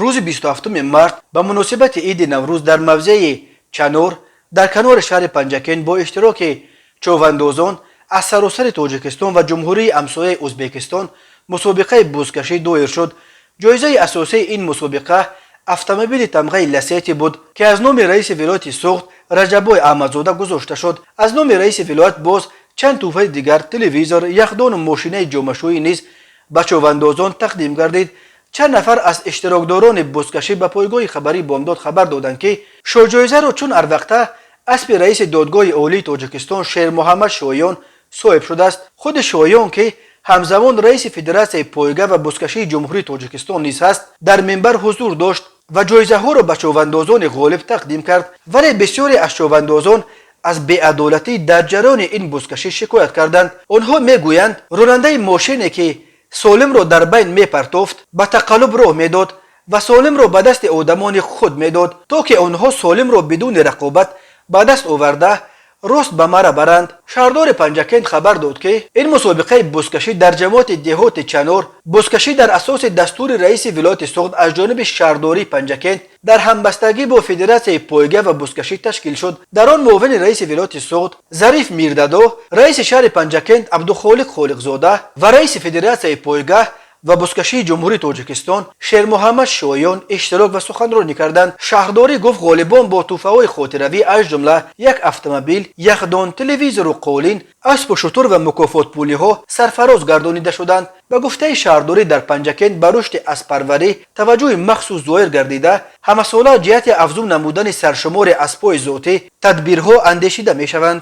Рӯзи 27 март ба муносибати иди Наврӯз дар мавзеи Чанор дар канори шаҳри Панҷакент бо иштироки човандозон аз саросари Тоҷикистон ва ҷумҳурии ҳамсояи Ӯзбекистон мусобиқаи бузкашӣ доир шуд. Ҷоизаи асосии ин мусобиқа автомобили тамғаи Ласети буд, ки аз номи раиси вилояти Суғд Раҷаббой Аҳмадзода гузошта шуд. Аз номи раиси вилоят боз чанд тӯҳфаи дигар, телевизор, яхдону мошинаи ҷомашӯӣ низ ба човандозон тақдим гардид. Чанд нафар аз иштирокдорони бузкашӣ ба пойгоҳи хабарии Бомдод хабар доданд, ки шоҳҷоизаро чун ҳарвақта аспи раиси Додгоҳи Олии Тоҷикистон Шермуҳаммад Шоён соҳиб шудааст. Худи Шоён, ки ҳамзамон раиси Федератсияи пойга ва бузкашии Ҷумҳурии Тоҷикистон низ ҳаст, дар минбар ҳузур дошт ва ҷоизаҳоро ба човандозони ғолиб тақдим кард. Вале бисёре аз човандозон аз беадолатӣ дар ҷараёни ин бузкашӣ шикоят карданд. Онҳо мегӯянд, ронандаи мошине, ки Солимро дар байн мепартофт, ба тақаллуб роҳ медод ва Солимро ба дасти одамони худ медод, то ки онҳо Солимро бидуни рақобат ба даст оварда, рост ба мара баранд. Шаҳрдори Панҷакент хабар дод, ки ин мусобиқаи бузкашӣ дар ҷамоати деҳоти Чанор бузкашӣ дар асоси дастури раиси вилояти Суғд аз ҷониби шаҳрдории Панҷакент дар ҳамбастагӣ бо Федератсияи пойга ва бузкашӣ ташкил шуд. Дар он муовини раиси вилояти Суғд Зариф Мирдадо, раиси шаҳри Панҷакент Абдухолиқ Холиқзода ва раиси Федератсияи пойга ва бузкашии Ҷумҳурии Тоҷикистон Шермуҳаммад Шоён иштирок ва суханронӣ карданд. Шаҳрдорӣ гуфт, ғолибон бо тӯҳфаҳои хотиравӣ, аз ҷумла як автомобил, яхдон, телевизору қолин, аспу шутур ва мукофотпулиҳо сарфароз гардонида шуданд. Ба гуфтаи шаҳрдорӣ, дар Панҷакент ба рушди аспарварӣ таваҷҷӯҳи махсус зоҳир гардида, ҳамасола ҷиҳати афзун намудани саршумори аспҳои зотӣ тадбирҳо андешида мешаванд.